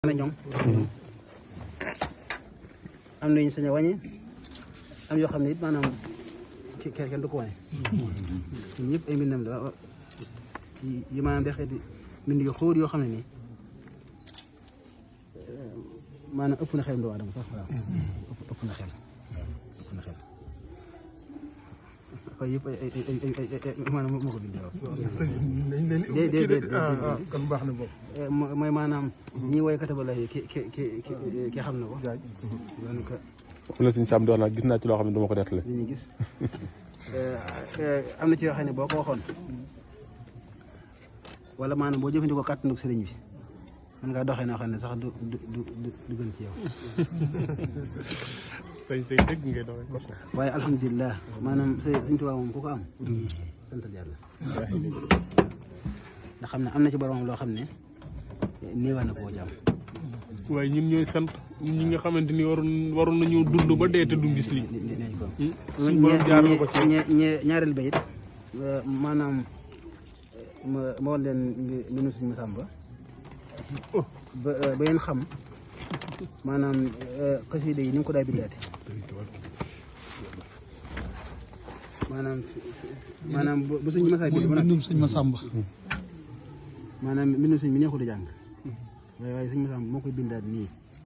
ñoom am nañu sañ a wàññi am yoo xam ne it maanaam kenn du ko wane ñun ñëpp ay mbindam la yi maanaam day xeeti mbind yu xóot yoo xam ne nii maanaam ëpp na xel doomu aadama sax waaw ëpp na xel waaye yëpp ay maanaam moo ko bindee waaw. déedéet kon baax na boobu. mooy maanaam ñi woy katabala yi ki xam na ko. loolu que. fu la suñu Sam doon nag gis naa ci loo xam ne du ma ko nettali. li ñuy gis am na ci yoo xam ne boo ko waxoon wala maanaam boo jëfandikoo kàttanu sëriñ bi mën ngaa doxee noo xam ne sax du gën ci yow. say dëgg ngay doxee. waaye alhamdulilah maanaam Sëriñ Tuubaa moom ku ko am. santal yàlla. ndax xam ne am na ci boromam loo xam ne néewaa na koo jàmm. waaye ñun ñooy sant ñun ñi nga xamante ni waroon nañoo dund ba dee te duñ gis lii. suñu borom jaarale ko ci ñaareel ba it maanaam ma woon leen minu suñu Masamba ba ngeen xam maanaam xasida yi ni mu ko daa bindaate maanaam bu suñu masaa bind mbindum suñ Masamba maanaam mbindum suñ mi neexul a jàng waaye suñu Masamba moo koy bindaat nii